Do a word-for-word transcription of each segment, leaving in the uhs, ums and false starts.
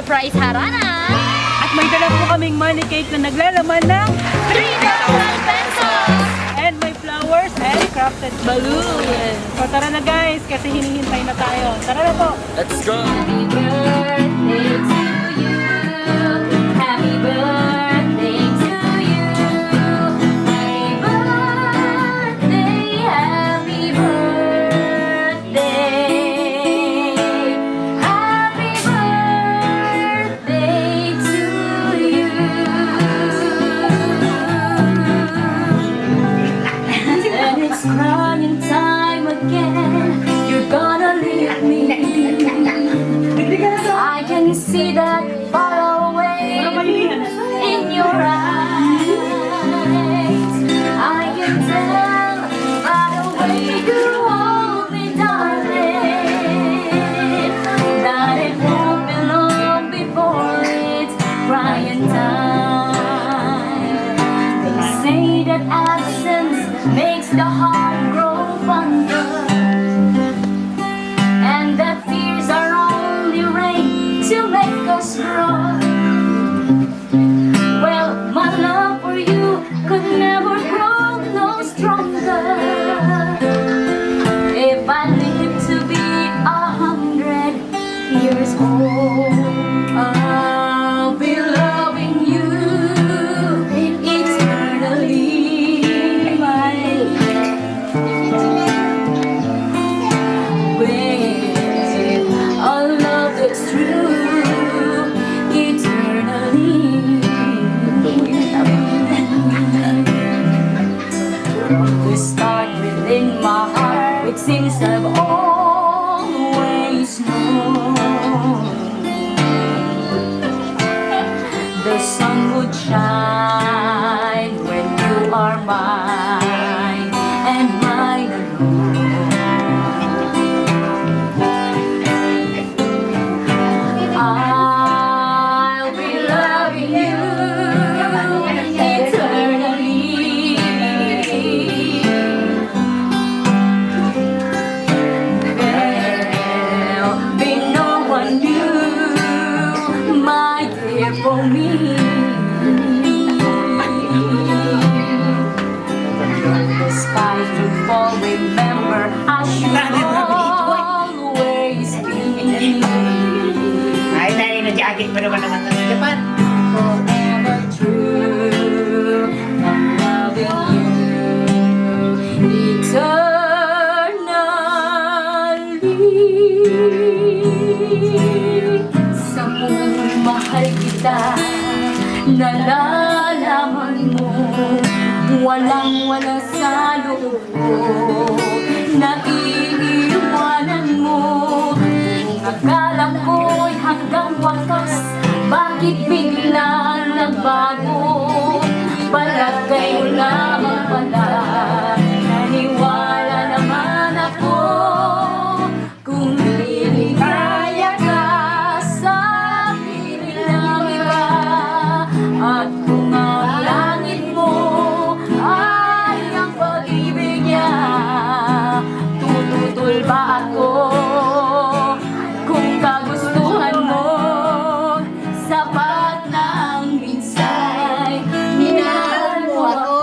Prize Harana! At may dala po kaming money cake na naglalaman ng three thousand pesos! And may flowers and crafted balloon. So tara na guys, kasi hinihintay na tayo. Tara na po! Let's go! Happy birthday to you. Happy birthday to you. Happy birthday, happy birthday. Happy birthday to you. And it's crying time again. You're gonna leave me. I can see that far away in your eyes. I can tell by the way you hold me, darling, that it won't be long before it's crying time. They say that absence makes the heart grow fonder, and that tears are only rain to make us grow. Well, my love for you could never grow no stronger. If I live to be a hundred years old, I'll be loving you eternally. With a love that's true, eternally. The spark within my heart, it seems I've always known. The sun would shine when you are mine and mine alone. I'll be loving you eternally. There'll be no one new, my dear, for me. The skies will fall, remember, I should always be. Ay, dahil na-jacket pa naman naman sa Japan. Forever true, I'm loving you eternally. Samong mahal kita, nalalaman mo, walang-wala sa loob ko, naiiwanan mo. Akala ko'y hanggang wakas, bakit biglang nagbago? Palagay mo lamang pala, naniwala naman ako. Kung liligaya ka sa piling ng iba, at kung ang langit mo ay ang pag-ibig niya, tututol ba ako? Kung kagustuhan mo, sapat na ang minsay, minahal mo ako.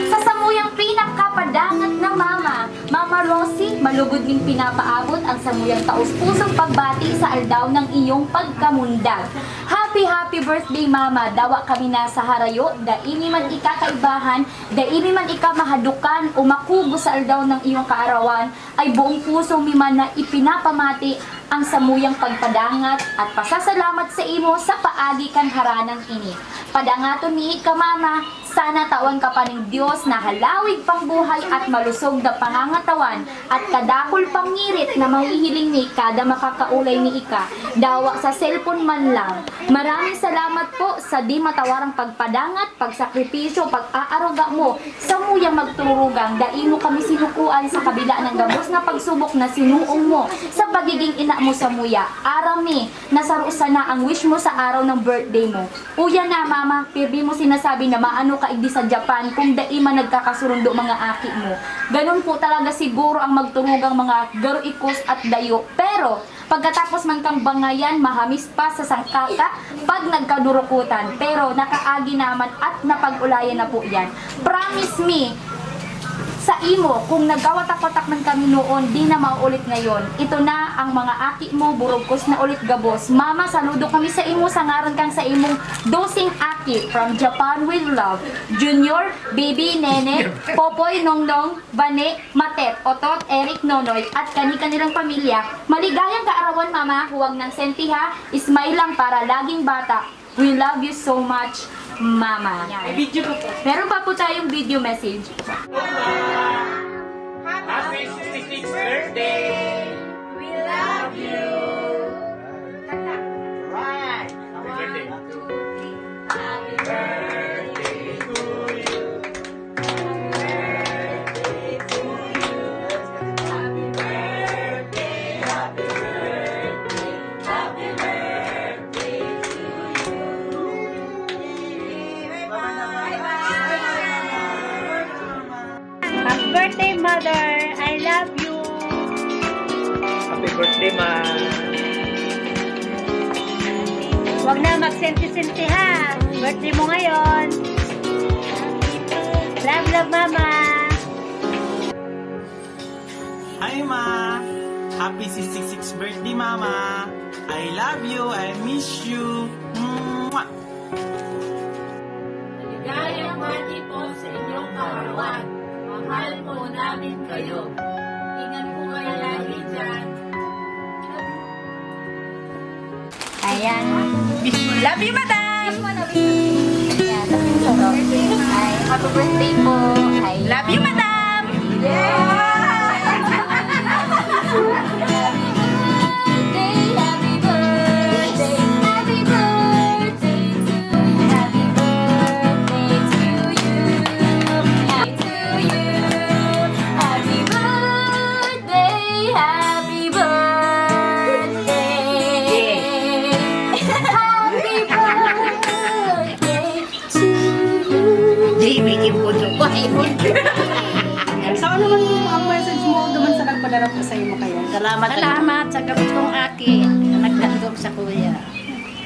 Sa samuyang pinakapadangat na mama, Mama Rosie, malugod ning pinapaabot ang samuyang taos-pusong pagbati sa aldaw ng iyong pagkamundag. Happy, happy birthday, Mama! Dawa kami nasa harayo, dai mi man ika kaibahan, dai mi man ika mahadukan o makugos sa aldaw ng iyong kaarawan, ay buong puso mi man na ipinapamati ang samuyang pagpadangat at pasasalamat sa imo sa paagi kan haranang ini. Padangaton mi ika, Mama, sana tawan ka pa ning Dios na halawig pang buhay at malusog na pangangatawan at kadakul pang ngirit na mahihiling mi kada makakaulay mi ika, dawa sa cellphone man lang. Maraming salamat po sa di matawarang pagpadangat, pagsakripisyo, pag-aaruga mo samuyang magtururugang dai mo kami sinukoan sa kabila ng gabos na pagsubok na sinuong mo sa pagiging ina mo samuya. Aram mi na saro sana ang wish mo sa araw ng birthday mo. Uya na, Mama, pirmi mo sinasabi na maano ka igdi sa Japan kung dai man nagkakasurundo mga aki mo. Ganun po talaga siguro ang magturugang mga garo ikos at dayo. Pero, Pagkatapos man kang bangayan, mahamis pa sa sangkaka pag nagkadurukutan. Pero nakaagi naman at napag-ulayan na po yan. Promise me, sa imo, kung nagkawatak-watak man kami noon, di na mauulit ngayon. Ito na ang mga aki mo, burugkos na ulit gabos. Mama, saludo kami sa imo, sa ngaran kang sa imong dosing aki. From Japan with love, Junior, Baby, Nene, Popoy, Nongnong, Bane, Matet, Otot, Eric, Nonoy, at kani-kanilang pamilya. Maligayang kaarawan, Mama. Huwag nang sentiha. Smile lang para laging bata. We love you so much, Mama. May video pa po. Meron pa po tayong video message. Happy sixty-sixth birthday! We love you! Right! Happy birthday! Happy birthday to you! Happy birthday to you! Happy birthday, happy birthday, happy birthday to you! Bye-bye! Happy birthday, mother. I love you. Happy birthday, ma. Huwag na magsenti-senti ha. Birthday mo ngayon. Love, love, mama. Hi, ma! Happy sixty-sixth birthday, mama! I love you, I miss you. Mwah! Maligayang birthday po sa inyong kaarawan. Mahal po namin kayo. Ingat po kayo lagi dyan. Ayan. Love you, madam. Ayan, tapos yung sunod. Ay, happy birthday po. Ay, Love you, madam. Sa ano man yung mga message mo, duman sa nagpadara po sa imo kaya. Salamat. Salamat sa gabos kong aki na nagdangog sa kuya.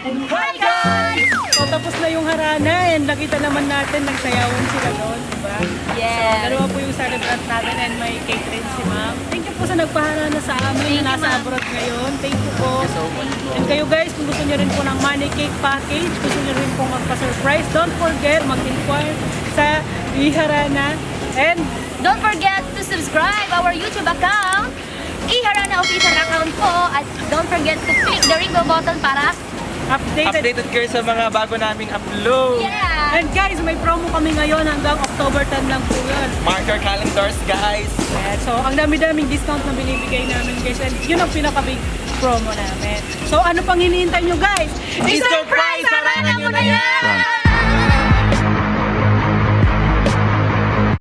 Hi guys! So tapos na yung harana and nakita naman natin nagsayawan sila doon, di ba? Yes. Dalawa po yung celebrant natin and may cake rin si ma'am. Thank you po sa nagpaharana sa amin na nasa abroad ngayon. Thank you po. And kayo guys, kung gusto niyo rin po ng money cake package, gusto niyo rin po magpa-surprise, don't forget mag-inquire sa Iharana. And Don't forget to subscribe our YouTube account, Iharana Official Account po. At don't forget to click the ring bell button para updated. Updated kayo sa mga bago naming upload. Yeah! And guys, may promo kami ngayon hanggang October ten lang po yun. Mark your calendars, guys! Ayan, so, ang dami-daming discount na binibigay namin guys. And yun ang pinaka-big promo namin. So, ano pang hinihintay nyo guys? I-surprise! Harana nyo na yan!